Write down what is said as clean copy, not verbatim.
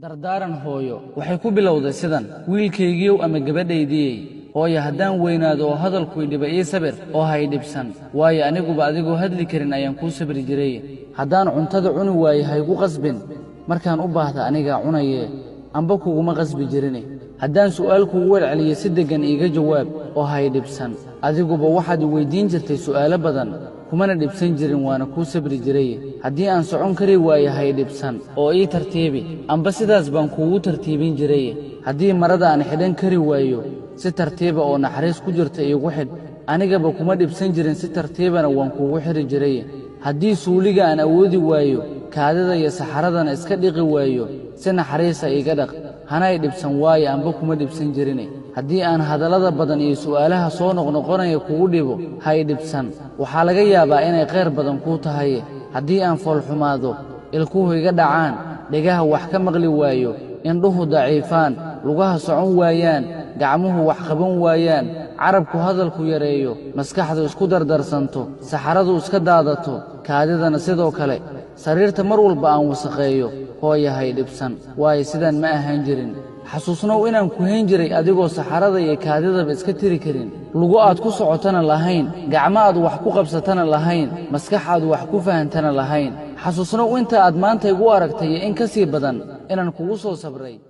Dardaaran hooyo waxay ku bilowday sidan: wiilkaygiiyow ama gabadhaydiyey, hooyo haddaan weynaado oo hadalku idhiba ii sabir oo hay dhibsan, waayo aniguba adigoo hadli karin ayaan kuu sabri jiray. Haddaan cuntada cuni waayo haygu qasbin, markaan u baahda anigaa cunayee, amba kuguma qasbi jirine. Haddaan su'aal kugu welceliyo si deggan iiga jawaab oo hay dhibsan, adiguba waxaad i weyddiin jirtay su'aalo badan, kumana dhibsan jirin, waana kuu sabri jiray. Haddii aan socon kari waayo hay dhibsan oo ii tartiibi, amba sidaas baan kuugu tartiibin jiray. Haddii marada aan xidhan kari waayo si tartiiba oo naxariis ku jirta iigu xidh, anigaba kuma dhibsan jirin, si tartiibana waan kuugu xidhi jiray. Haddii suuliga aan awoodi waayo, kaadida iyo saxaradana iska dhiqi waayo, si naxariisa iiga dhaq, hanay dhibsan, waayo amba kuma dhibsan jirine. Haddii aan hadallada badan iyo su'aalaha soo noqnoqonaya kugu dhibo, hay dhibsan, waxaa laga yaabaa inay khayr badan kuu tahaye. Haddii aan foolxumaado, ilkuhu iga dhacaan, dhegaha wax ka maqli waayo, indhuhu daciifaan, lugaha socon waayaan, gacmuhu wax qaban waayaan, carabku hadalku yareeyo, maskaxdu isku dardarsanto, saxaradu iska daadato, kaadidana sidoo kale, sariirta mar walba aan wasakheeyo, hooya hay dhibsan, waayo sidaan ma ahaan jirin. Xasuusnow inaan ku hayn jiray adigoo saxarada iyo kaadidaba iska tiri karin, lugo aad ku socotana lahayn, gacmo aad wax ku qabsatana lahayn, maskax aad wax ku fahantana lahayn. Xasuusnow inta aad maanta igu aragtay iyo in ka sii badan inaan kugu soo sabray.